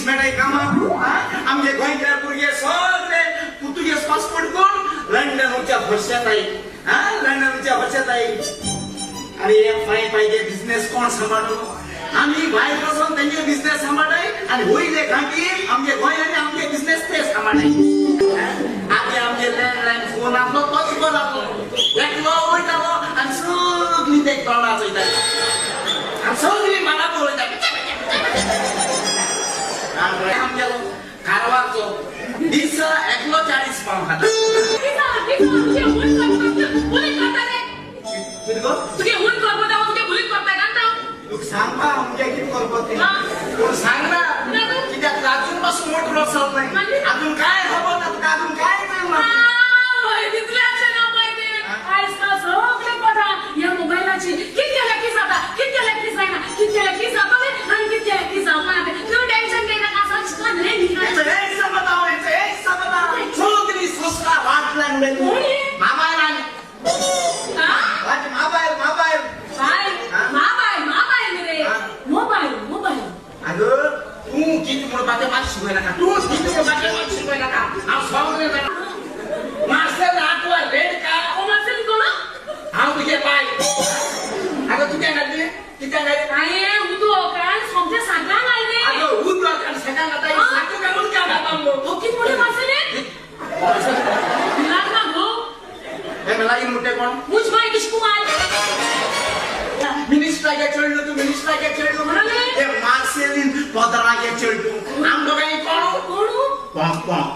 मनीस मेळटाय कामाक. आमगे गोंयकार भुरगे सगळे पुर्तुगेज पासपोर्ट कोण लंडनच्या भरशाताय, लंडनच्या भरशाताय. अरे हे फाय पाहिजे बिझनेस कोण सांबाळलो? आमी भायर बसून तेंचे बिझनेस सांबाळटाय आनी वयले खातीर आमगे गोंयांनी आमगे बिझनेस ते सांबाळटाय. आदी आमगे लँडलायन फोन आसलो तोच बरो आसलो. एकलो वयतालो आनी सगळीं ते तोंडा चोयताली आनी सगळीं म्हाका पळयताली. आमगेलो कारवारचो दिसा एकलो 40 पाव खाता. कितें गो? तुगे हून करपा, तुगे बुलीक करता का? तुका सांगपा आमगे कितें करपा तें कोण सांगना, कित्याक अजून पासून मोटर वचप नाही. अजून काय खबर ना तुका, अजून काय कळना. सगळे पटा ह्या मोबायलाची. कित केल्यार कित जाता, कित केल्यार कित जायना, कित केल्यार कित जातलें आनी कित केल्यार कित जावपा ना. तूं टेन्शन घेयनाका. सगळी संस्था वाट लागली. माबायल आनी mobile mobile mobile रे, मोबायल मोबायल. अगं तूं कितें म्हणपाचें मात शिकय नाका. तूं कितें म्हणपाचें मात शिकय नाका. हांव सगळें जाणा. मार्सेल आंकवा रेड का? ओ मार्सेल कोण? हांव तुगे बाय. अगं तुगे घातली कित्याक घातली? हांवें उदक सोमतें साकांक घातलें. अगं उदक आनी साकांक घाताय, साकू घालून काय घाता मगो? हो कितें म्हणलें मार्सेले? लागना गो. हे लागीं म्हणटे कोण? मुज बाय किशकुमार. मिनिस्टरागे चेडलो तूं, मिनिस्टरागे चेडलो. म्हणले? हे मार्सेलीन पदरागे चेडलो. आम दोगांय कोण? कोण? पोंक पोंक.